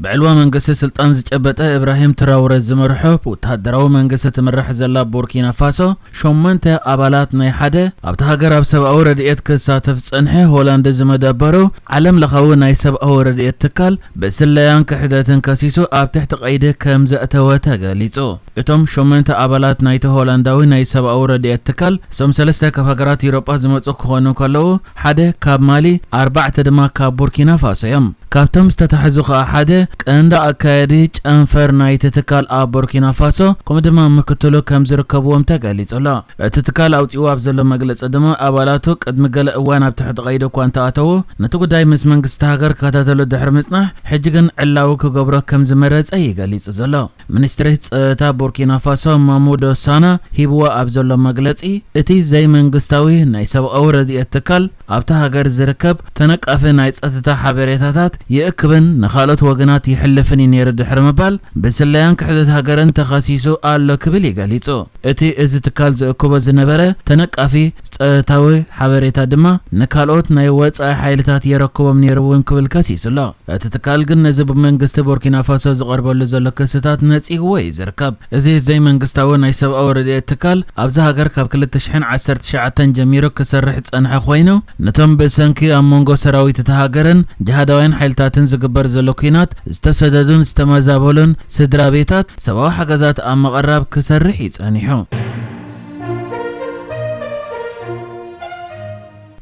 ብዕልዋ መንግስቲ ስልጣን ዝጨበጠ እብራሂም ትራውረ ዝመርሖ ወተሃደራዊ መንግስቲ ትምራሕ ዘላ ቡርኪና ፋሶ፣ ሸሞንተ ኣባላት ናይ ሓደ ኣብቲ ሃገር ኣብ ሰብኣዊ ረድኤት ክሳተፍ ዝጸንሐ ሆላንድ ዝመደበሩ ዓለም ለኻዊ ናይ ሰብኣዊ ረድኤት ትካል ብስለያን ክሕደትን ከሲሱ ኣብ ትሕቲ ቀይዲ ከም ዘእተወ ተገሊጹ። እቶም ሸሞንተ ኣባላት ናይቲ ሆላንዳዊ ናይ ሰብኣዊ ረድኤት ትካል፣ እቶም ሰለስተ ካብ ሃገራት ኤውሮጳ ዝመጹ ክኾኑ ከለዉ፣ ሓደ ካብ ማሊ፣ ኣርባዕተ ድማ ካብ ቡርኪና ፋሶ እዮም። ካብቶም ዝተታሕዙ ከኣ ሓደ ቀንዲ ኣካያዲ ጨንፈር ናይቲ ትካል ኣብ ቡርኪና ፋሶ፣ ከምኡ ድማ ምክትሉ ከም ዝርከብዎም ተገሊጹ ኣሎ። እቲ ትካል ኣውጺኡ ኣብ ዘሎ መግለጺ ድማ፣ ኣባላቱ ቅድሚ ገለ እዋን ኣብ ትሕቲ ቀይዲ እኳ እንተኣተዉ፣ ነቲ ጉዳይ ምስ መንግስቲ ሃገር ክከታተሎ ድሕሪ ምጽናሕ፣ ሕጂ ግን ዕላዊ ክገብሮ ከም ዝመረጸ እዩ ገሊጹ ዘሎ። ሚኒስትሪ ጸጥታ ቡርኪና ፋሶ ማሙዶ ሳና ሂብዋ ኣብ ዘሎ መግለጺ፣ እቲ ዘይመንግስታዊ ናይ ሰብኣዊ ረድኤት ትካል ኣብታ ሃገር ዝርከብ ተነቃፊ ናይ ጸጥታ ሓበሬታታት ይእክብን ንኻልኦት ወገናት ይሕልፍን እዩ ነይሩ ድሕሪ ምባል፣ ብስለያን ክሕደት ሃገርን ተኸሲሱ ኣሎ ክብል እዩ ገሊጹ። እቲ እዚ ትካል ዝእክቦ ዝነበረ ተነቃፊ ጸጥታዊ ሓበሬታ ድማ ንካልኦት ናይ ወጻኢ ሓይልታት የረክቦም ነይሩ እውን ክብል ከሲሱ ኣሎ። እቲ ትካል ግን ነዚ ብመንግስቲ ቡርኪና ፋሶ ዝቐርበሉ ዘሎ ክስታት ነጺግዎ እዩ ዝርከብ። እዚ ዘይመንግስታዊ ናይ ሰብኣዊ ረድኤት ትካል ኣብዚ ሃገር ካብ ክልተ ሽሕን ዓሰርተ ትሽዓተን ጀሚሩ ክሰርሕ ዝጸንሐ ኮይኑ፣ ነቶም ብሰንኪ ኣብ መንጎ ሰራዊት እታ ሃገርን ጅሃዳውያን ሓይልታትን ዝግበር ዘሎ ኲናት ዝተሰደዱን ዝተመዛበሉን ስድራ ቤታት ሰብኣዊ ሓገዛት ኣብ ምቕራብ ክሰርሕ እዩ ጸኒሑ።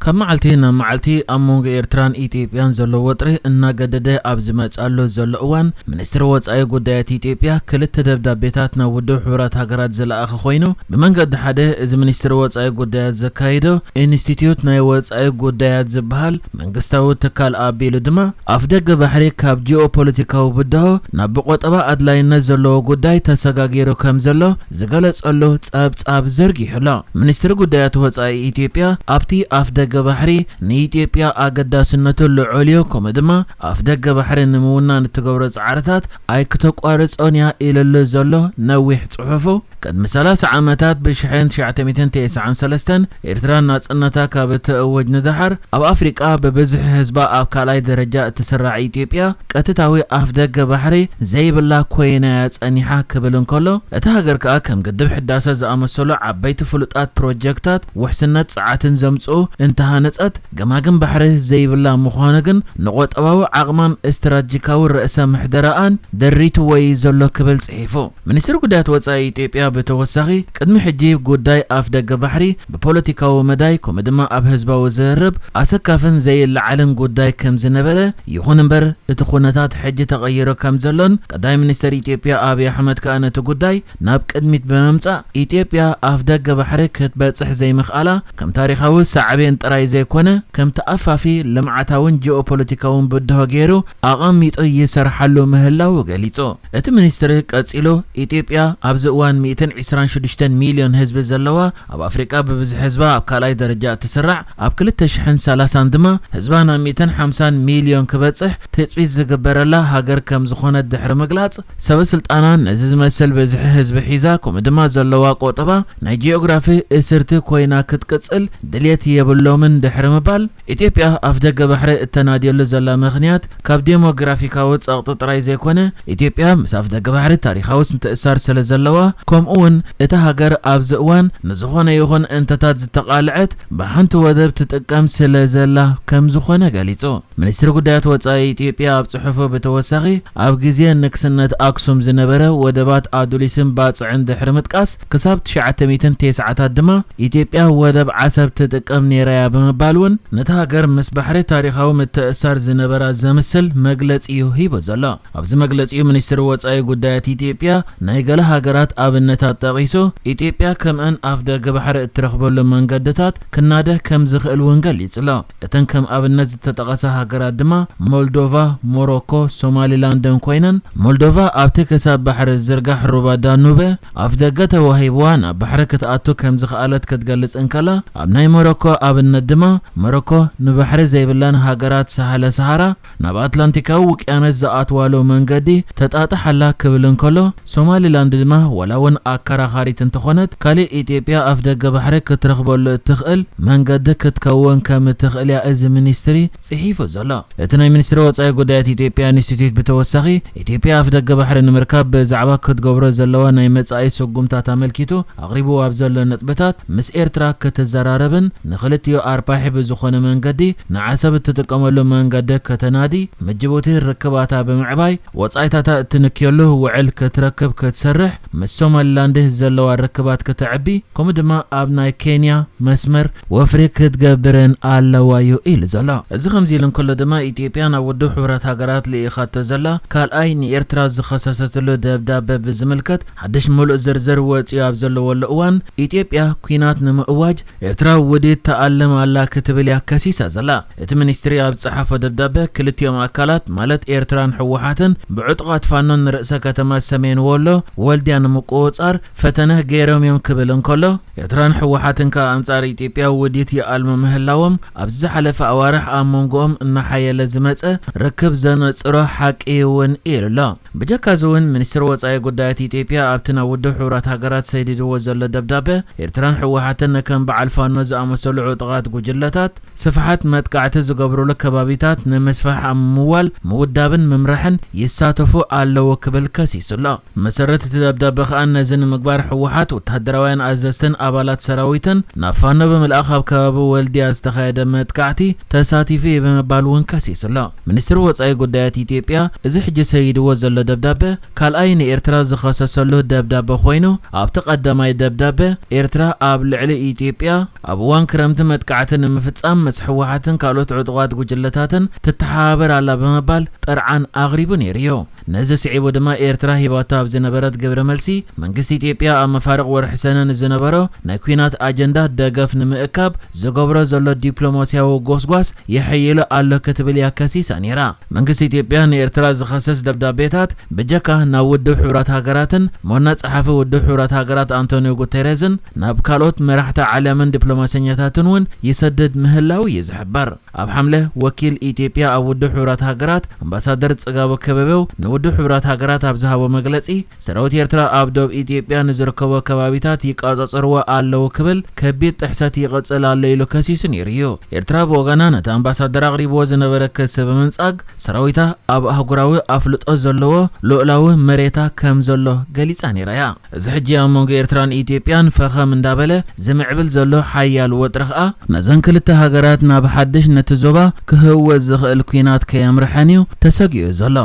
ካብ መዓልቲ ናብ መዓልቲ ኣብ መንጎ ኤርትራን ኢትዮጵያን ዘሎ ወጥሪ እናገደደ ኣብ ዝመጽኣሉ ዘሎ እዋን፣ ሚኒስትሪ ወጻኢ ጉዳያት ኢትዮጵያ ክልተ ደብዳቤታት ናብ ውድብ ሕቡራት ሃገራት ዝለኣኸ ኮይኑ፣ ብመንገዲ ሓደ እዚ ሚኒስትሪ ወጻኢ ጉዳያት ዘካይዶ ኢንስቲትዩት ናይ ወጻኢ ጉዳያት ዝበሃል መንግስታዊ ትካል ኣቢሉ ድማ፣ ኣፍደገ ባሕሪ ካብ ጂኦፖለቲካዊ ብድሆ ናብ ብቆጠባ ኣድላይነት ዘለዎ ጉዳይ ተሰጋጊሩ ከም ዘሎ ዝገለጸሉ ጸብጻብ ዘርጊሑ ኣሎ። ሚኒስትሪ ጉዳያት ወጻኢ ኢትዮጵያ ኣብቲ ኣፍደገ ባሕሪ ንኢትዮጵያ ኣገዳስነቱ ልዑል እዩ፣ ከምኡ ድማ ኣፍደገ ባሕሪ ንምውናን እትገብሮ ጻዕርታት ኣይክተቋርጾን እያ ኢሉሉ ዘሎ ነዊሕ ጽሑፉ፣ ቅድሚ ሰላሳ ዓመታት ብሽሕን ትሽዓተ ሚእትን ተስዓን ሰለስተን ኤርትራ ናጽነታ ካብ እትእወጅ ንደሓር፣ ኣብ ኣፍሪቃ ብብዝሒ ህዝባ ኣብ ካልኣይ ደረጃ እትስራዕ ኢትዮጵያ፣ ቀጥታዊ ኣፍደገ ባሕሪ ዘይብላ ኮይና እያ ጸኒሓ ክብል እንከሎ፣ እታ ሃገር ከኣ ከም ግድብ ሕዳሰ ዝኣመሰሉ ዓበይቲ ፍሉጣት ፕሮጀክታት ውሕስነት ጸዓትን ዘምጽኡ እንተሃነጸት፣ ገማግም ባሕሪ ዘይብላ ምዃኑ ግን ንቆጠባዊ ዓቕማን ስትራቴጂካዊ ርእሰ ምሕደራኣን ደሪትዎ እዩ ዘሎ ክብል ጽሒፉ። ሚኒስትሪ ጉዳያት ወጻኢ ኢትዮጵያ ብተወሳኺ፣ ቅድሚ ሕጂ ጉዳይ ኣፍደገ ባሕሪ ብፖለቲካዊ መዳይ፣ ከምኡ ድማ ኣብ ህዝባዊ ዝርርብ ኣሰካፍን ዘይለዓልን ጉዳይ ከም ዝነበረ፣ ይኹን እምበር እቲ ኩነታት ሕጂ ተቐይሩ ከም ዘሎን፣ ቀዳማይ ሚኒስትር ኢትዮጵያ ኣብይ ኣሕመድ ከኣ ነቲ ጉዳይ ናብ ቅድሚት ብምምጻእ፣ ኢትዮጵያ ኣፍደገ ባሕሪ ክትበጽሕ ዘይምኽኣላ ከም ታሪኻዊ ሳዕቤን ጥራይ ዘይኮነ፣ ከም ተኣፋፊ ልምዓታውን ጂኦፖለቲካውን ብድሆ ገይሩ ኣቐሚጡ ይሰርሓሉ ምህላዉ ገሊጹ። እቲ ሚኒስትሪ ቀጺሉ፣ ኢትዮጵያ ኣብዚ እዋን ሚእትን ዕስራን ሽዱሽተን ሚልዮን ህዝቢ ዘለዋ፣ ኣብ ኣፍሪቃ ብብዝሒ ህዝባ ኣብ ካልኣይ ደረጃ እትስራዕ፣ ኣብ ክልተ ሽሕን ሰላሳን ድማ ህዝባ ናብ ሚእትን ሓምሳን ሚልዮን ክበጽሕ ትጽቢት ዝግበረላ ሃገር ከም ዝኾነት ድሕሪ ምግላጽ፣ ሰበ ስልጣና ነዚ ዝመስል ብዝሒ ህዝቢ ሒዛ፣ ከምኡ ድማ ዘለዋ ቆጠባ ናይ ጂኦግራፊ እስርቲ ኮይና ክትቅጽል ድልየት የብሎምን ድሕሪ ምባል፣ ኢትዮጵያ ኣፍደገ ባሕሪ እተናድየሉ ዘላ ምኽንያት ካብ ዴሞግራፊካዊ ጸቕጢ ጥራይ ዘይኮነ፣ ኢትዮጵያ ምስ ኣፍደገ ባሕሪ ታሪኻዊ ምትእስሳር ስለ ዘለዋ፣ ከምኡ እውን እታ ሃገር ኣብዚ እዋን ንዝኾነ ይኹን እንተታት ዝተቓልዐት ብሓንቲ ወደብ ትጥቀም ስለ ዘላ ከም ዝኾነ ገሊጹ። ሚኒስትሪ ጉዳያት ወጻኢ ኢትዮጵያ ኣብ ጽሑፉ ብተወሳኺ፣ ኣብ ግዜ ንግስነት ኣክሱም ዝነበረ ወደባት ኣዱሊስን ባጽዕን ድሕሪ ምጥቃስ፣ ክሳብ ትሽዓተ ሚእትን ተስዓታት ድማ ኢትዮጵያ ወደብ ዓሰብ ትጥቀም ነይራ እያ ብምባል እውን፣ ነታ ሃገር ምስ ባሕሪ ታሪኻዊ ምትእስሳር ዝነበራ ዘምስል መግለጺ እዩ ሂቡ ዘሎ። ኣብዚ መግለጺኡ፣ ሚኒስትሪ ወጻኢ ጉዳያት ኢትዮጵያ ናይ ገለ ሃገራት ኣብነታት ጠቒሱ፣ ኢትዮጵያ ከምአን ኣፍደገ ባሕሪ እትረኽበሉ መንገድታት ክናደ ከም ዝኽእል እውን ገሊጹ ኣሎ። እተን ከም ኣብነት ዝተጠቐሳ ሃገራት ድማ ሞልዶቫ፣ ሞሮኮ፣ ሶማሊላንድን ኮይነን፣ ሞልዶቫ ኣብቲ ክሳብ ባሕሪ ዝዝርጋሕ ሩባ ዳኑበ ኣፍደገ ተዋሂብዋ ናብ ባሕሪ ክትኣቱ ከም ዝኸኣለት ክትገልጽ እንከላ፣ ኣብ ናይ ሞሮኮ ኣብነት ድማ ሞሮኮ ንባሕሪ ዘይብለን ሃገራት ሳህለ ሰሃራ ናብ ኣትላንቲካዊ ውቅያኖስ ዝኣትዋሉ መንገዲ ተጣጥሓላ ክብል እንከሎ፣ ሶማሊላንድ ድማ ዋላ እውን ኣከራኻሪት እንተኾነት፣ ካልእ ኢትዮጵያ ኣፍደገ ባሕሪ ክትረኽበሉ እትኽእል መንገዲ ክትከውን ከም እትኽእል እያ እዚ ሚኒስትሪ ጽሒፉ ዘሎ። እቲ ናይ ሚኒስትሪ ወጻኢ ጉዳያት ኢትዮጵያ ኢንስቲትዩት ብተወሳኺ፣ ኢትዮጵያ ኣፍደገ ባሕሪ ንምርካብ ብዛዕባ ክትገብሮ ዘለዋ ናይ መጻኢ ስጉምታት ኣመልኪቱ ኣቕሪብዎ ኣብ ዘሎ ነጥብታት፣ ምስ ኤርትራ ክትዘራረብን ንኽልቲኡ ኣርባሒ ብዝኾነ መንገዲ ንዓሰብ እትጥቀመሉ መንገዲ ከተናዲ፣ ምስ ጅቡቲ ርክባታ ብምዕባይ፣ ወጻኢታታ እትንክየሉ ውዕል ክትረክብ ክትሰርሕ፣ ምስ ሶማሊላንድ ዘለዋ ርክባት ከተዕቢ፣ ከምኡ ድማ ኣብ ናይ ኬንያ መስመር ወፍሪ ክትገብርን ኣለዋ እዩ ኢሉ ዘሎ። እዚ ከምዚ ኢሉ እንከሎ ድማ፣ ኢትዮጵያ ናብ ውድብ ሕቡራት ሃገራት ልኢኻቶ ዘላ ካልኣይ ንኤርትራ ዝኸሰሰትሉ ደብዳበ ብዝምልከት ሓድሽ ምሉእ ዝርዝር ወጺኡ ኣብ ዘለወሉ እዋን፣ ኢትዮጵያ ኲናት ንምእዋጅ ኤርትራ ውዲት ትኣልም ኣላ ክትብል እያ ከሲሳ ዘላ። እቲ ሚኒስትሪ ኣብ ዝጸሓፎ ደብዳበ፣ ክልቲኦም ኣካላት ማለት ኤርትራን ህወሓትን ብዕጡቓት ፋኖን ንርእሰ ከተማ ሰሜን ወሎ ወልድያ ንምቁጽጻር ፈተነ ገይሮም እዮም ክብል እንከሎ፣ ኤርትራን ህወሓትን ከኣ ኣንጻር ኢትዮጵያ ውዲት ይኣልሙ ምህላዎም ኣብዚ ዝሓለፈ ኣዋርሕ ኣብ መንጎኦም እናሓየለ ዝመጸ ርክብ ዘነጽሮ ሓቂ እውን ኢሉ ኣሎ። ብጀካ እዚ እውን፣ ሚኒስትሪ ወጻኢ ጉዳያት ኢትዮጵያ ኣብቲ ናብ ውድብ ሕቡራት ሃገራት ሰዲድዎ ዘሎ ደብዳበ፣ ኤርትራን ህወሓትን ከም በዓል ፋኖ ዝኣመሰሉ ዕጡቓት ጉጅለታት ስፍሓት መጥቃዕቲ ዝገብሩሉ ከባቢታት ንምስፋሕ ኣብ ምምዋል፣ ምውዳብን ምምራሕን ይሳተፉ ኣለዉ ክብል ከሲሱ ኣሎ። መሰረት እቲ ደብዳበ ከኣ፣ ነዚ ንምግባር ህወሓት ወተሃደራውያን ኣዘዝትን ኣባላት ሰራዊትን ናብ ፋኖ ብምልኣኽ ኣብ ከባቢ ወልድያ ዝተኻየደ መጥቃዕቲ ተሳቲፉ እዩ ብምባል እውን ከሲሱ ኣሎ። ሚኒስትሪ ወጻኢ ጉዳያት ኢትዮጵያ እዚ ሕጂ ሰይድዎ ዘሎ ደብዳበ ካልኣይ ንኤርትራ ዝኸሰሰሉ ደብዳበ ኮይኑ፣ ኣብቲ ቀዳማይ ደብዳበ ኤርትራ ኣብ ልዕሊ ኢትዮጵያ ኣብ እዋን ክረምቲ መጥቃዕቲ ንምፍጻም ምስ ህወሓትን ካልኦት ዕጡቓት ጉጅለታትን ትተሓባበር ኣላ ብምባል ጥርዓን ኣቕሪቡ ነይሩ እዩ። ነዚ ስዒቡ ድማ ኤርትራ ሂባቶ ኣብ ዝነበረት ግብረ መልሲ፣ መንግስቲ ኢትዮጵያ ኣብ መፋርቕ ወርሒ ሰነ ንዝነበሮ ናይ ኲናት ኣጀንዳ ደገፍ ንምእካብ ዝገብሮ ዘሎ ዲፕሎማስያዊ ጎስጓስ የሐይሎ ኣሎ ክትብል እያ ከሲሳ ነይራ። መንግስቲ ኢትዮጵያ ንኤርትራ ዝኸሰስ ደብዳቤታት ብጀካ ናብ ውድብ ሕቡራት ሃገራትን ዋና ጸሓፊ ውድብ ሕቡራት ሃገራት ኣንቶኒዮ ጉተሬዝን ናብ ካልኦት መራሕቲ ዓለምን ዲፕሎማሰኛታትን እውን ይሰድድ ምህላው እዩ ዝሕበር። ኣብ ሓምለ፣ ወኪል ኢትዮጵያ ኣብ ውድብ ሕቡራት ሃገራት ኣምባሳደር ጽጋቡ ከበበው ንውድብ ሕቡራት ሃገራት ኣብ ዝሃቦ መግለጺ፣ ሰራዊት ኤርትራ ኣብ ዶብ ኢትዮጵያ ንዝርከቦ ከባቢታት ይቃጻጸርዎ ኣለዉ ክብል ከቢድ ጥሕሰት ይቕጽል ኣሎ ኢሉ ከሲሱ ነይሩ እዩ። ኤርትራ ብወገና ነቲ ኣምባሳደር ኣቕሪብዎ ዝነበረ ክሲ ብምንጻግ፣ ሰራዊታ ኣብ ኣህጉራዊ ኣፍልጦ ዘለዎ ልኡላዊ መሬታ ከም ዘሎ ገሊጻ ነይራ እያ። እዚ ሕጂ ኣብ መንጎ ኤርትራን ኢትዮጵያን ፈኸም እንዳበለ ዝምዕብል ዘሎ ሓያል ወጥሪ ከኣ፣ ነዘን ክልተ ሃገራት ናብ ሓድሽ ነቲ ዞባ ክህወ ዝኽእል ኲናት ከየምርሐን እዩ ተሰጊኡ ዘሎ።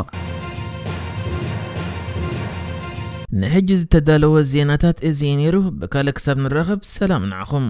ንሕጂ ዝተዳለወ ዜናታት እዚ እዩ ነይሩ። ብካልእ ክሳብ ንራኸብ፣ ሰላም ንዓኹም።